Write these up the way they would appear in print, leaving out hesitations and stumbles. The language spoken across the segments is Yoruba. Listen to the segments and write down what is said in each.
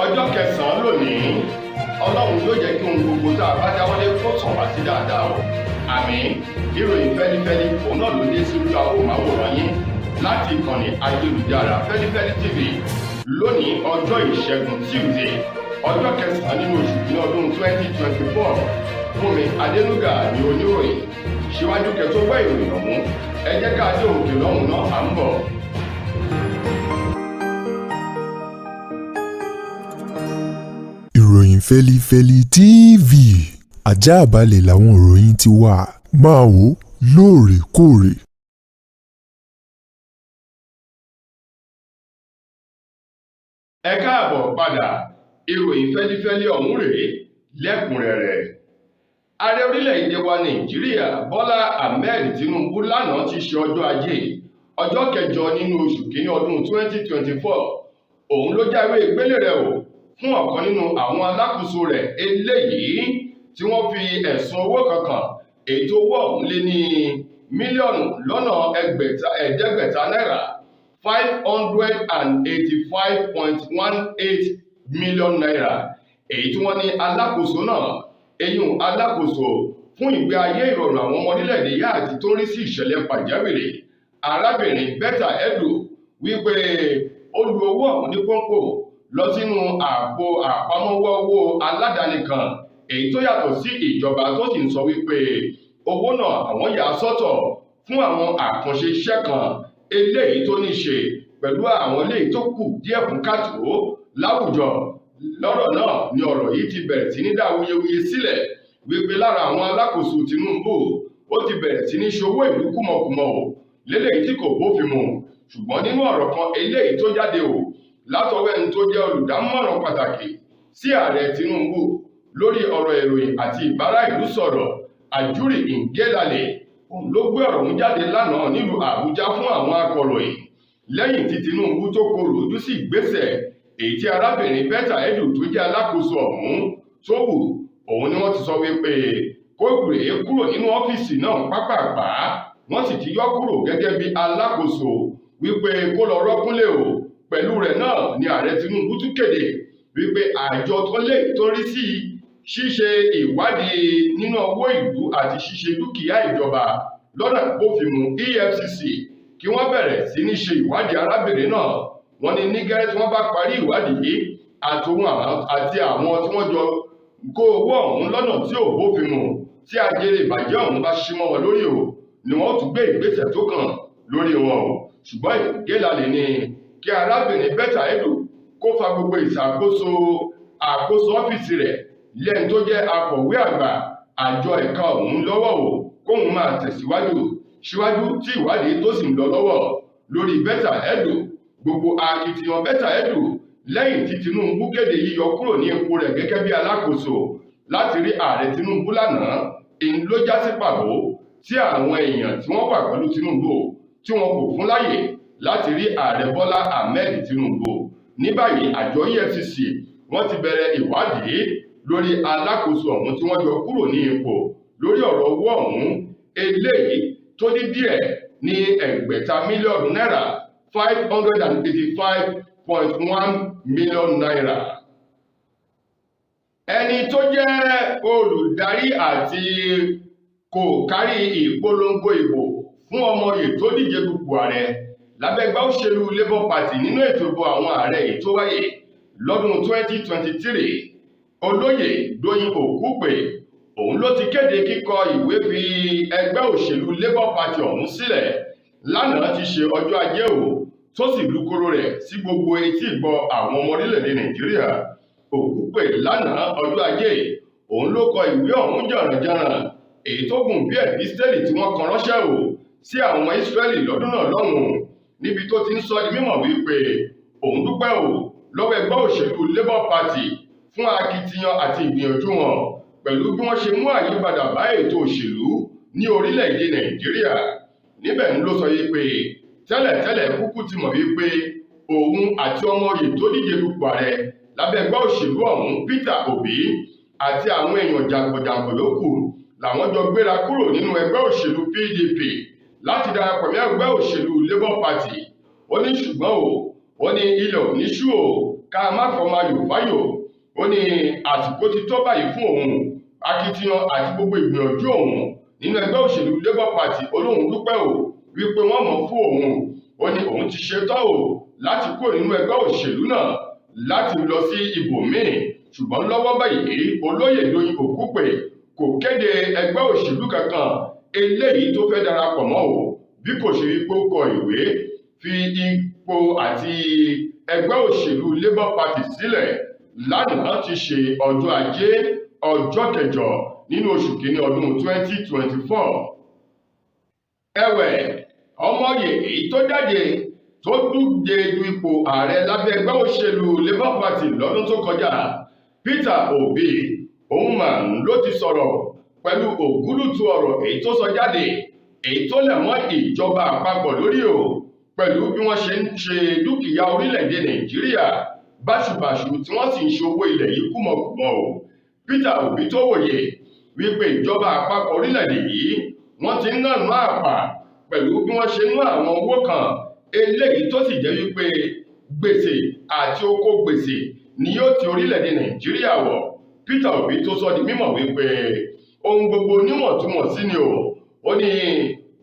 Ọjọ́ kẹsàn-án lónìí, Ọlọ́run yóò jẹ́ kí ohun gbogbo tá a bá dáwọ́lé kó sàn wá sí dáadáa o. Àmín. Ìròyìn fẹ́lifẹ́li òun náà ló dé sí ojú amóhùnmáwòrán yín láti ìkànnì ayélujára Fẹ́lifẹ́li TV lónìí, ọjọ́ Ìṣẹ́gun Tuesday, ọjọ́ kẹsàn-án nínú oṣù kìíní ọdún 2024. Fúnmi Adénúgà ní oníròyìn. Síwájú kẹ́ tó gbọ́ ìròyìn ọ̀hún, ẹ jẹ́ ká dé òkè lọ́hùn náà, à ń bọ̀. Ìròyìn Fẹ́lifẹ́li TV, àjààbálẹ̀ làwọn ìròyìn ti wà, máa wò ó lóòrèkóòrè. Ẹ káàbọ̀ padà. Ìròyìn fẹ́lifẹ́li ọ̀hún rèé lẹ́kùnrẹ́rẹ́. Ààrẹ orílẹ̀-èdè wa Nàìjíríà Bọ́lá Ahmed Tinubu lánàá ti ṣe ọjọ́ Ajé, ọjọ́ kẹjọ nínú oṣù kínní ọdún 2024, òun ló jáwé gbélé rẹ̀ o fún ọ̀kan nínú àwọn alákòóso rẹ̀ eléyìí tí wọ́n fi ẹ̀sùn owó kankan, èyí tó wọ̀ ọ̀hún lé ní mílíọ̀nù lọ́nà 500 náírà, ₦585.18 million, èyí tí wọ́n ní alákòóso náà, eyín alákòóso fún ìgbé ayé ìrọ̀rùn àwọn ọmọ orílẹ̀-èdè yá àti tó ń rí sí ìṣẹ̀lẹ̀ pàjáwìrì, arábìnrin Betta Edu, wípé ó lu owó ọ̀hún ní pọ́npọ́ lọ sínú àpò àpamọ́wọ́ owó aládàáni kan èyí tó yàtọ̀ sí ìjọba, tó sì ń sọ wípé owó náà àwọn yà á sọ́tọ̀ fún àwọn àkànṣe iṣẹ́ kan eléyìí tó ní ṣe pẹ̀lú àwọn eléyìí tó kù díẹ̀ fún kàtó láwùjọ. Lọ́rọ̀ náà ni ọ̀rọ̀ yìí ti bẹ̀rẹ̀ sí ní dá awuyewuye sílẹ̀ wípé lára àwọn alákòóso Tinubu ó ti bẹ̀rẹ̀ sí ní ṣòwò ìlú kùmọ̀kùmọ̀ o léléyìí tí kò bófin mu. Ṣùgbọ́n nínú ọ̀rọ̀ kan eléyìí tó jáde o látọwọ́ ẹni tó jẹ́ olùdámọ̀ràn pàtàkì sí ààrẹ Tinubu lórí ọ̀rọ̀ ìròyìn àti ìbára ìlú sọ̀rọ̀, Àjúrì Ngelale, òun ló gbé ọ̀rọ̀ ọ̀hún jáde lánàá nílùú Àbújá fún àwọn akọ̀ròyìn lẹ́yìn tí Tinubu tó korò ojú sí ìgbésẹ̀ èyí tí arábìnrin Betta Edu tó jẹ́ alákòóso ọ̀hún tó wù. Òun ni wọ́n ti sọ wípé kó rèé kúrò nínú ọ́fíìsì náà pápápá, wọ́n sì ti yọ kúrò gẹ́gẹ́ bí alákòóso wípé kó lọ rọ́kúnlé o. Pẹ̀lú rẹ̀ náà ni ààrẹ Tinubu tún kéde wípé àjọ tó lè torí sí ṣíṣe ìwádìí nínú owó ìlú àti ṣíṣe dúkìá ìjọba lọ́nà ìbófinmu, EFCC, kí wọ́n bẹ̀rẹ̀ sí ní ṣe ìwádìí arábìnrin náà. Wọ́n ní ní gẹ́rẹ́ tí wọ́n bá parí ìwádìí yìí, àtòun àti àwọn tí wọ́n jọ kó owó ọ̀hún lọ́nà tí ò bófin mu, tí ajere ìbàjẹ́ ọ̀hún bá ṣí mọ́ wọn lórí o, ni wọ́n tún gbé ìgbésẹ̀ tó kàn lórí wọn o. Ṣùgbọ́n Ngelale ní kí arábìnrin Betta Edu kó fa gbogbo ìṣàkóso àkóso ọ́fíìsì rẹ̀ lẹ́ni tó jẹ́ akọ̀wé àgbà àjọ ẹ̀ka ọ̀hún lọ́wọ́ o, kóun máa tẹ̀síwájú síwájú tí ìwádìí tó sì ń lọ lọ́wọ́ lórí Betta Edu. Gbogbo akitiyan Betta Edu lẹ́yìn tí Tinubu kéde yíyọ kúrò ní ipò rẹ̀ gẹ́gẹ́ bí alákòóso láti rí ààrẹ Tinubu lánàá, èyí ló já sí pàbó tí àwọn èèyàn tí wọ́n wà pẹ̀lú Tinubu tí wọn kò fún láyè láti rí ààrẹ Bọ́lá Ahmed Tinubu. Ní báyìí, àjọ EFCC wọ́n ti bẹ̀rẹ̀ ìwádìí lórí alákòóso ọ̀hún tí wọ́n yọ kúrò ní ipò lórí ọ̀rọ̀ owó ọ̀hún eléyìí tó ní díẹ̀ ní 600 mílíọ̀nù náírà, ₦585.1 million. Ẹni tó jẹ́ olùdarí àti kò kárí ìpolongo ìbò fún ọmọye tó díje dupò ààrẹ lábẹ́ ẹgbẹ́ òṣèlú Labour Party nínú ètò ìbò àwọn ààrẹ èyí tó wáyé lọ́dún 2023, olóyè Dóyin Òkúpè, òun ló ti kéde kíkọ ìwé fi ẹgbẹ́ òṣèlú Labour Party ọ̀hún sílẹ̀ lánàá ti ṣe ọjọ́ Ajé o, tó sì lukoro rẹ̀ sí gbogbo etí ìgbọ́ àwọn ọmọ orílẹ̀-èdè Nàìjíríà. Òkúpè lánàá ọjọ́ Ajé òun ló kọ ìwé ọ̀hún jànrànjànràn èyí tó gùn bí ẹ̀písítẹ́lì tí wọ́n kan ránṣẹ́ o sí àwọn ọmọ Ísírẹ́lì lọ́dún náà lọ́hùn-ún, níbi tó ti ń sọ di mímọ̀ wípé òun dúpẹ́ o lọ́wọ́ ẹgbẹ́ òṣèlú Labour Party fún akitiyan àti ìgbìyànjú wọn pẹ̀lú bí wọ́n ṣe mú àyípadà bá ètò òṣèlú ní orílẹ̀-èdè Nàìjíríà. Níbẹ̀ ń ló sọ yìí pé tẹ́lẹ̀tẹ́lẹ̀ kúkú ti mọ̀ wípé òun àti ọmọ oyè tó díje dupò ààrẹ lábẹ́ ẹgbẹ́ òṣèlú ọ̀hún, Peter Obi, àti àwọn èèyàn jàǹkànjàǹkàn yòókù làwọn jọ gbéra kúrò nínú ẹgbẹ́ òṣèlú PDP láti darapọ̀ mọ́ ẹgbẹ́ òṣèlú Labour Party. Ó ní ṣùgbọ́n o, ó ní ilẹ̀ ò ní ṣú o. Ká má fọmọ ayò fáyò. Ó ní àsìkò ti tó báyìí fún òun, akitiyan àti gbogbo ìgbìyànjú òun nínú ẹgbẹ́ òṣèlú Labour Party. Olóhùn dúpẹ́ o wípé wọ́n mọ̀ fún òun. Ó ní òun ti ṣetán o láti kúrò nínú ẹgbẹ́ òṣèlú náà láti lọ sí ibòmíì. Ṣùgbọ́n lọ́wọ́ báyìí, olóyè Doyin Okupe kò kéde ẹgbẹ́ òṣèlú kankan eléyìí tó fẹ́ darapọ̀ mọ́ o, bí kò ṣe wípé ó kọ ìwé fi ipò àti ẹgbẹ́ òṣèlú Labour Party sílẹ̀ lánàá ti ṣe ọjọ́ ajé, ọjọ́ kẹjọ nínú oṣù kìíní ọdún 2024. Ẹ̀wẹ̀, ọmọye èyí tó jáde tó dúje du ipò ààrẹ lábẹ́ ẹgbẹ́ òṣèlú Labour Party lọ́dún tó kọjá, Peter Obi, òun mà ló ti sọ̀rọ̀ pẹ̀lú ògúlùtù ọ̀rọ̀ èyí tó sọ jáde, èyí tó lẹ̀ mọ́ ìjọba àpapọ̀ lórí o, pẹ̀lú bí wọ́n ṣe ń ṣe dúkìá orílẹ̀-èdè Nàìjíríà báṣubàṣu tí wọ́n sì ń ṣe owó ilẹ̀ yìí kúmọkùmọ o. Peter Obi tó wòye wípé ìjọba àpapọ̀ orílẹ̀-èdè yìí wọ́n ti ń nànú àpà pẹ̀lú bí wọ́n ṣe ń ná àwọn owó kan eléyìí tó sì jẹ́ wípé gbèsè àti oko gbèsè ni yóò ti orílẹ̀-èdè Nàìjíríà wọ̀. Peter Obi tó sọ di mímọ̀ wípé ohun gbogbo níwọ̀ntúnwọ̀nsí ni o. Ó ní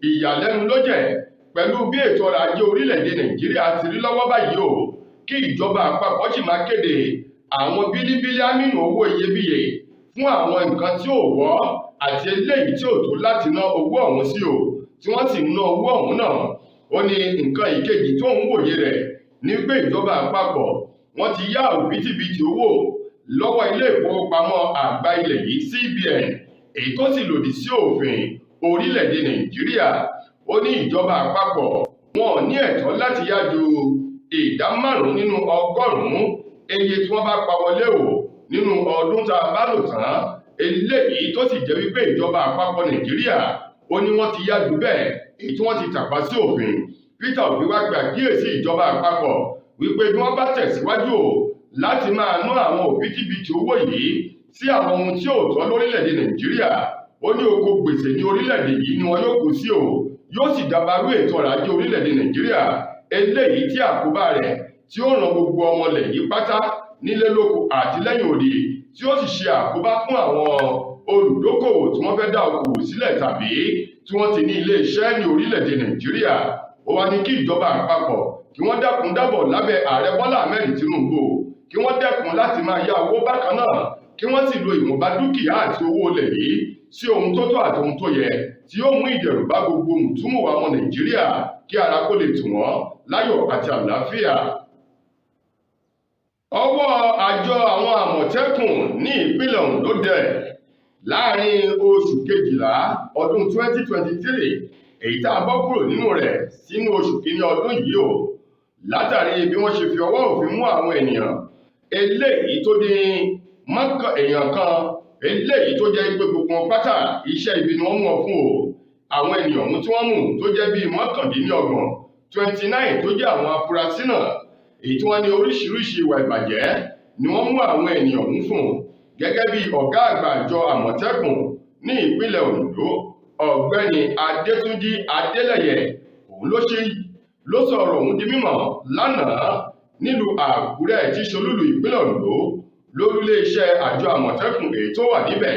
ìyàlẹ́nu ló jẹ́ pẹ̀lú bí ètò ọrọ̀ ajé orílẹ̀-èdè Nàìjíríà ti rí lọ́wọ́ báyìí o, kí ìjọba àpapọ̀ sì máa kéde àwọn bílíbílí àmínú owó iyebíye fún àwọn nǹkan tí ò wọ́ àti eléyìí tí ò tó láti ná owó ọ̀hún sí o, tí wọ́n sì ń ná owó ọ̀hún náà. Ó ní nǹkan ìkejì tó ń wòye rẹ̀ ní pé ìjọba àpapọ̀ wọ́n ti yá òbítíbitì owó lọ́wọ́ ilé ìfowópamọ́ àgbà ilẹ̀ yìí CBN, èyí tó sì lòdì sí òfin orílẹ̀-èdè Nàìjíríà. Ó ní ìjọba àpapọ̀ wọn ò ní ẹ̀tọ́ láti yá ju 5% nínú 100 iye tí wọ́n bá pa wọlé o nínú ọdún tá a bá lò tán, eléyìí tó sì jẹ́ wípé ìjọba àpapọ̀ Nàìjíríà ó ní wọ́n ti yá ju bẹ́ẹ̀, èyí tí wọ́n ti tàpá sí òfin. Peter Obi wá pe àkíyèsí ìjọba àpapọ̀ wípé bí wọ́n bá tẹ̀síwájú o láti máa ná àwọn òbítíbitì owó yìí sí àwọn ohun tí ò tọ́ lórílẹ̀‐èdè Nàìjíríà, ó ní oko gbèsè ní orílẹ̀-èdè yìí ni wọn yóò kó sí o, yóò sì dàbàrú ètò ọrọ̀ ajé orílẹ̀-èdè Nàìjíríà, eléyìí tí àkóbá rẹ̀ tí ó ràn gbogbo ọmọlẹ̀ yìí pátá nílé lóko àti lẹ́yìn odi, tí ó sì ṣe àkóbá fún àwọn olùdókòwò tí wọ́n fẹ́ dá okòwò sílẹ̀ tàbí tí wọ́n ti ní ilé iṣẹ́ ní orílẹ̀-èdè Nàìjíríà. Ó wá ní kí ìjọba àpapọ̀ kí wọ́n dẹ́kun dábọ̀ lábẹ́ ààrẹ Bọ́lá Ahmed Tinubu, kí wọ́n dẹ́kun láti máa yá owó bákan náà, kí wọ́n sì lo ìwọ̀nba dúkìá àti owó ilẹ̀ yìí sí ohun tó tọ́ àti ohun tó yẹ tí yóò mú ìdẹ̀rù bá gbogbo mùtúmùwà ọmọ Nàìjíríà kí ara kó lè tù wọ́n láyọ̀ àti àlàáfíà. Ọwọ́ àjọ àwọn Àmọ̀tẹ́kùn ní ìpínlẹ̀ Ondo dẹ̀ láàrin oṣù kejìlá ọdún 2023, èyí tá a bọ́ kúrò nínú rẹ̀ sínú oṣù kìíní ọdún yìí o, látàrí bí wọ́n ṣe fi ọwọ́ òfin mú àwọn ènìyàn eléyìí tó dín mọ́kàn èèyàn kan, eléyìí tó jẹ́ pé gbogbo wọn pátá iṣẹ́ ibi ni wọ́n mú wọn fún o. Àwọn ènìyàn ọ̀hún tí wọ́n mú tó jẹ́ bíi 29, 29 tó jẹ́ àwọn afurasí náà, èyí tí wọ́n ní oríṣiríṣi ìwà ìbàjẹ́ ni wọ́n mú àwọn ènìyàn ọ̀hún fún. Gẹ́gẹ́ bí ọ̀gá àgbà àjọ Àmọ̀tẹ́kùn ní ìpínlẹ̀ Ondo, Ọ̀gbẹ́ni Adétúnjí Adélẹ́yẹ, òun ló sọ̀rọ̀ òun di mímọ̀ lánàá nílùú Àkúrẹ́ tí ṣolúlù ìpínlẹ̀ Ondo, lórúlé iṣẹ́ àjọ Àmọ̀tẹ́kùn èyí tó wà níbẹ̀,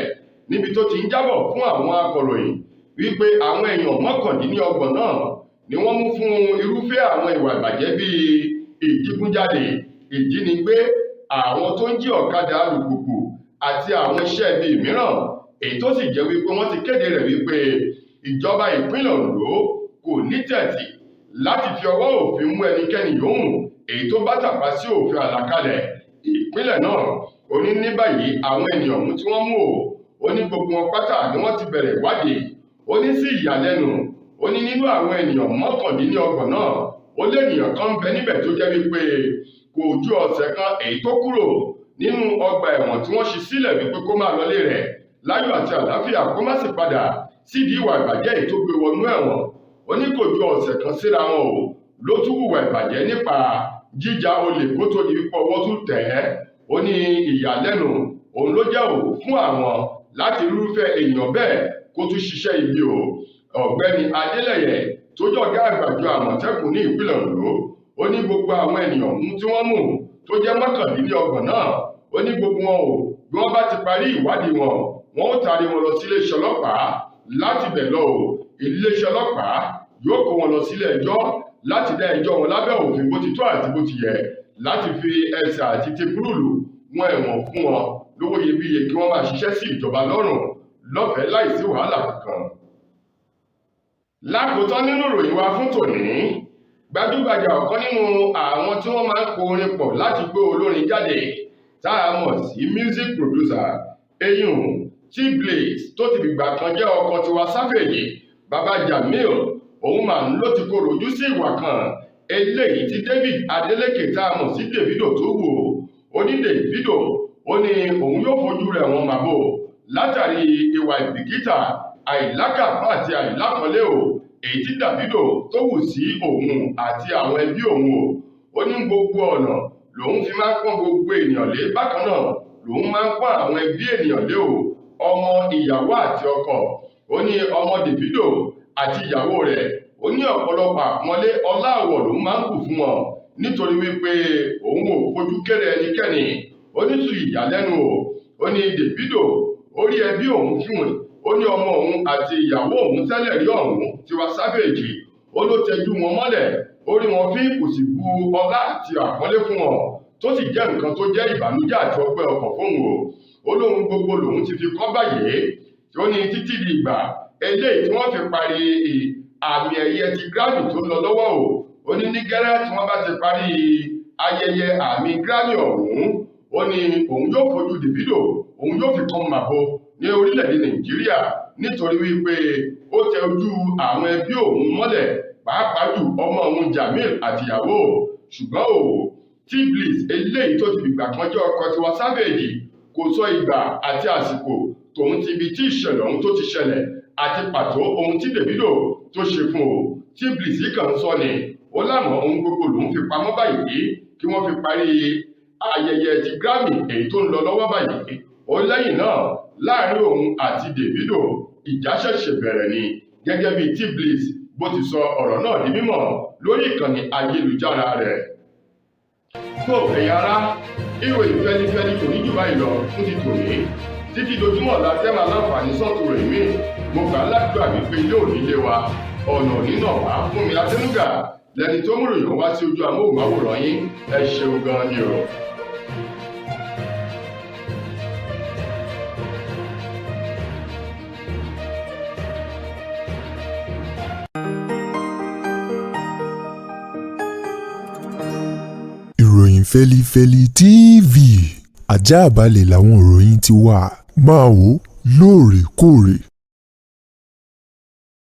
níbi tó ti ń jábọ̀ fún àwọn akọ̀ròyìn wípé àwọn èèyàn 29 náà ni wọ́n mú fún irúfẹ́ àwọn ìwà ìbàjẹ́ bíi ìdígunjalè, ìjínigbé, àwọn tó ń jí ọ̀kadà alùpùpù àti àwọn iṣẹ́ ibi mìíràn, èyí tó sì jẹ́ wípé wọ́n ti kéde rẹ̀ wípé ìjọba ìpínlẹ̀ Ondo kò ní tẹ̀tì láti fi ọwọ́ òfin mú ẹnikẹ́ni yòówù èyí tó bá tàpá sí òfin àlàkalẹ̀ ìpínlẹ̀ náà. Ó ní ní báyìí àwọn ènìyàn ọ̀hún tí wọ́n mú o, ó ní gbogbo wọn pátá ni wọ́n ti bẹ̀rẹ̀ ìwádìí. Ó ní sí ìyàlẹ́nu, ó ní nínú àwọn ènìyàn 29 náà, ó lé ènìyàn kan ń bẹ níbẹ̀ tó jẹ́ wípé kò ju ọ̀sẹ̀ kan èyí tó kúrò nínú ọgbà ẹ̀wọ̀n tí wọ́n ṣí sílẹ̀ wípé kó máa lọlé rẹ̀ láyọ̀ àti àlàáfíà, kó má sì padà sídìí ìwà ìbàjẹ́ èyí tó gbé wọnú ẹ̀wọ̀n. Ó ní kò ju ọ̀sẹ̀ kan síra wọn o ló tún hùwà ìbàjẹ́ nípa jíjà olè kó tó di wípé ọwọ́ tún tẹ̀ ẹ́. Ó ní ìyàlẹ́nu òun ló jẹ́ òun fún àwọn láti rúfẹ́ èèyàn bẹ́ẹ̀ kó tún ṣiṣẹ́ ibi o. Ọ̀gbẹ́ni Adélẹ́yẹ tó jẹ́ ọ̀gá àgbà àjọ Àmọ̀tẹ́kùn ní ìpínlẹ̀ Ondo, ó ní gbogbo àwọn ènìyàn ọ̀hún tí wọ́n mú Tó jẹ́ 29 náà, ó ní gbogbo wọn o, bí wọ́n bá ti parí ìwádìí wọn, wọn ó taari wọn lọ sí iléeṣẹ́ ọlọ́pàá. Láti bẹ̀ lọ o, iléeṣẹ́ ọlọ́pàá yóò kó wọn lọ sílé ẹjọ́ láti dá ẹjọ́ wọn lábẹ́ òfin bó ti tọ́ àti bó ti yẹ, láti fi ẹsẹ̀ àti tepurúlù wọn ẹ̀wọ̀n fún wọn lówó iyebíye, kí wọ́n máa ṣiṣẹ́ sí ìjọba lọ́rùn lọ́fẹ̀ẹ́ láìsí wàhálà kankan. Lákòótán nínú ìròyìn wa fún tòní, gbajúgbajà ọ̀kan nínú àwọn tí wọ́n máa ń po orin pọ̀ láti gbé olórin jáde tá a mọ̀ sí music producer, eyín T-Blaze, tó ti fìgbà kan jẹ́ ọkọ Tiwa Savage, Baba Jamil, òun mà ń ló ti korò ojú sí ìwà kan eléyìí tí David Adeleke tá a mọ̀ sí Davido tó wù. Ó ní Davido, ó ní òun yóò fojú rẹ̀ wọn màbò látàrí ìwà ìbìkítà, àìlákàkún àti àìlápọ́nlé o èyí tí Davido tó wù sí òun àti àwọn ẹbí òun o. Ó ní gbogbo ọ̀nà lòun fi máa ń pọ́n gbogbo ènìyàn lé, bákan náà lòun máa ń pọ́n àwọn ẹbí ènìyàn lé o, ọmọ, ìyàwó àti ọkọ. Ó ní ọmọ Davido àti ìyàwó rẹ̀, ó ní ọ̀pọ̀lọpọ̀ àpọ́nlé, ọlá, àwọ̀ lòun máa ń kù fún wọn, nítorí wípé òun ò fojú kéré ẹnikẹ́ni. Ó ní tù ìyàlẹ́nu o, ó ní Davido ó rí ẹbí òun fún. Ó ní ọmọ òun àti ìyàwó òun tẹ́lẹ̀ rí ọ̀hún, Tiwa Savage, ó ló tẹjú wọn mọ́lẹ̀, ó rí wọn fín, kò sì bu ọlá àti àpọ́nlé fún wọn, tó sì jẹ́ nǹkan tó jẹ́ ìbànújẹ́ àti ọgbẹ́ ọkàn fóun o. Ó lóun gbogbo lòun ti fi kọ́ báyìí. Ó ní títí di ìgbà eléyìí tí wọ́n fi parí àmì ẹ̀yẹ ti Grammy tó ń lọ lọ́wọ́ o, ó ní ní gẹ́rẹ́ tí wọ́n bá ti parí ayẹyẹ àmì Grammy ọ̀hún, ó ní òun yóò fojú Davido, òun yóò fi kan màbo ní orílẹ̀-èdè Nàìjíríà, nítorí wípé ó tẹ ojú àwọn ẹbí òun mọ́lẹ̀, pàápàá jù ọmọ òun Jamil àtìyàwó. Ṣùgbọ́n o, T-Bliss eléyìí tó ti fìgbà kan jẹ́ ọkọ Tiwa Savage kò sọ ìgbà àti àsìkò tòun ti ibi tí ìṣẹ̀lẹ̀ ọ̀hún tó ti ṣẹlẹ̀ àti pàtó ohun tí Davido tó ṣe fún o. T-Bliss kàn ń sọ ni, ó lámọ̀ ohun gbogbo lòun fi pamọ́ báyìí kí wọ́n fi parí ayẹyẹ ti Grammy èyí tó ń lọ lọ́wọ́ báyìí. Ó lẹ́yìn náà, láàrin òun àti Davido, ìjà ṣẹ̀ṣẹ̀ bẹ̀rẹ̀ ni, gẹ́gẹ́ bí T-Bliss bó ti sọ ọ̀rọ̀ náà di mímọ̀ lórí ìkànnì ayélujára rẹ̀. Tó ẹ̀yin ará, ìròyìn fẹlifẹli kò ní jù báyìí lọ fún ti tòní. Títí dojúmọ́ ọ̀la tẹ́ máa láǹfààní sọ́tún rẹ̀ mí, mo gbà á ládùúgbà wípé ilé òní lé wa, ọ̀nà òní náà wá. Fún mi Adénúgà lẹni tó mú ròyìn wá sí ojú amóhùnmáwòrán yín. Ẹ ṣeun gan ni o. Ìròyìn Fẹ́lifẹ́li TV, ajáàbalẹ̀ làwọn ìròyìn ti wà. Máa wò lóòrèkóòrè.